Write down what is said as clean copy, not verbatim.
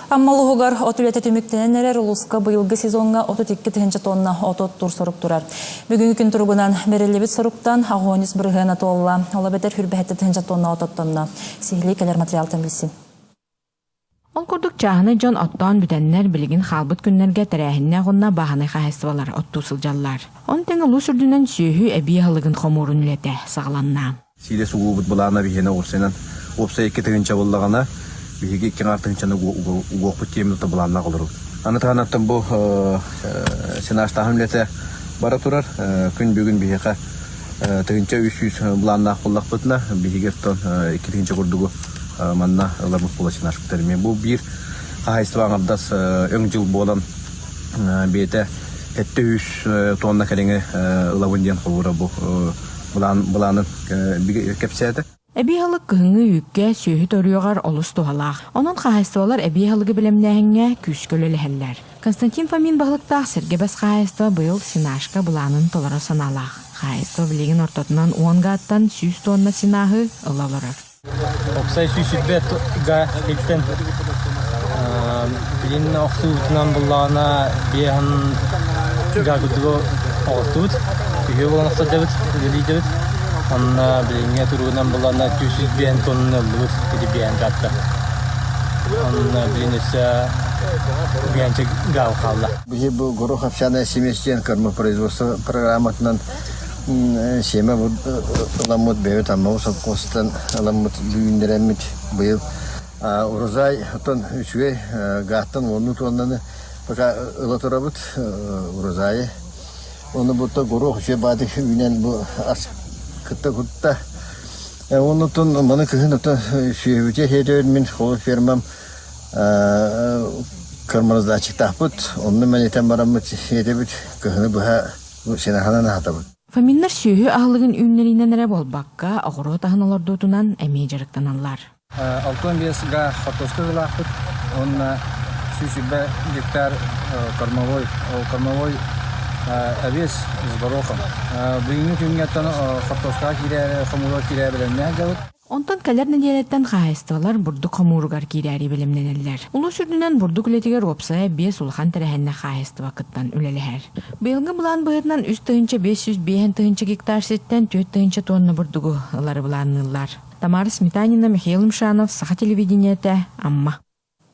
Амма улууһугар от үлэтэ түмүктэнэн эрэр улууска быйылгы сезоҥҥа 32 тыһыынча тонна от оттуур сорук турар. Бүгүҥҥү күн туругунан бэриллибит соруктан агонис бырыһыана туолла. Ол эбэтэр хүрбэһэттэ тыһыынча тонна от оттонно. Сиһилии кэлэр материалтан билсин. Ол курдук чааһынай дьон оттоон бүтэннэр, билигин хаалбыт күннэргэ тэрээһиннээх уонна бааһынай хаһаайыстыбалар оттуу сылдьаллар. Ону тэҥэ улуус үрдүнэн сүөһү эбии аһылыгын хомуурун үлэтэ саҕаланна. Сиилэс угуубут былаана биһиэнэ уопсайынан уопсай 2 тыһыынча буоллаҕына, биһиги 2,5 тыһыынчаны угуохпут диэммит былааннаах олоробут. Аны таһынан бу сенажтааһын үлэтэ бара турар. Күн бүгүн биһиэхэ 1300 былааннаах буоллахпытына, биһиги оттон 2 тыһыынча курдугу манна ыларбыт буола сенажпыт эмиэ. Бу биир хаһаайыстыба аҥардас өҥ дьыл буолан бэйэтэ 700 тонна кэриҥэ ылабын диэн холобура бу былаанын кэпсээтэ. Эбии аһылык кыһыҥҥы үүккэ, сүөһү төрүөҕэр олус туһалаах. Онон хаһаайыстыбалар эбии аһылыгы бэлэмнээһиҥҥэ күүскэ үлэлэһэллэр. Константин Фомин баһылыктаах Сэргэ Бэс хаһаайыстыба быйыл сенажка былаанын толорор санаалаах. Хаһаайыстыба билигин ортотунан 10 гааттан 100 тонна сенаһы ыла олорор. Уопсай 120 га иттэн билин охсуубутунан буллаҕына биэһин га курдугу оҕустубут. Үһүө буолан охсордобут, үлэлиирдибит. Онно билиҥҥи туругунан буллаҕына 205 тонна ыллыбыт ити биэһин гаатта. Онно билин өссө биэнчэ гаал хаалла. Биһи бу горох овсяное смесь диэн кормопроизводство программатынан Сиэмэ ыламмыт бэйэбит Аммабыт сопхуостан ыламмыт үүннэрэммит быйыл урожай оттон үчүгэй гааттан уоннуу туоннаны пока ыла турабыт урожайы. Ону бутта горох үчүгэй баатык үүнэн бу ас кытта кутта. Оннуттан маны кыһын ото сүөһүбүтэ хиэтэбит мин холу фермам кормораздатчиктаахпыт. Онно мэнитэн бараммыт хиэтэбит кыһыны быһа Бу сенаһынан аһатабыт. Фоминнар сүөһү аһылыгын үүннэриинэн эрэ буолбакка, оҕуруот аһын олордуутунан эмиэ дьарыктаналлар. 65 га хортуоска ыылаахпыт уонна 120 гектар кормовой, кормовой овес с горохом. Бүгүҥҥү күҥҥэ хортуоскаҕа киирээри, хомууругар киирээри бэлэмнээн сылдьабыт. Онтон кэлэр нэдиэлэттэн хаһаайыстыбалар бурдук хомууругар киирээри бэлэмнэнэллэр. Улуус үрдүнэн бурдук үлэтигэр уопсайа биэс улахан тэрээһиннээх хаһаайыстыба кыттан үлэлэһэр. Быйылгы былаан быһыытынан 3 505 тыһыынча гектар сиртэн 4 тыһыынча туонна бурдугу ылары былаанныыллар. Тамара Сметанина, Михаил Мшанов, Саха телевидениетэ, Амма.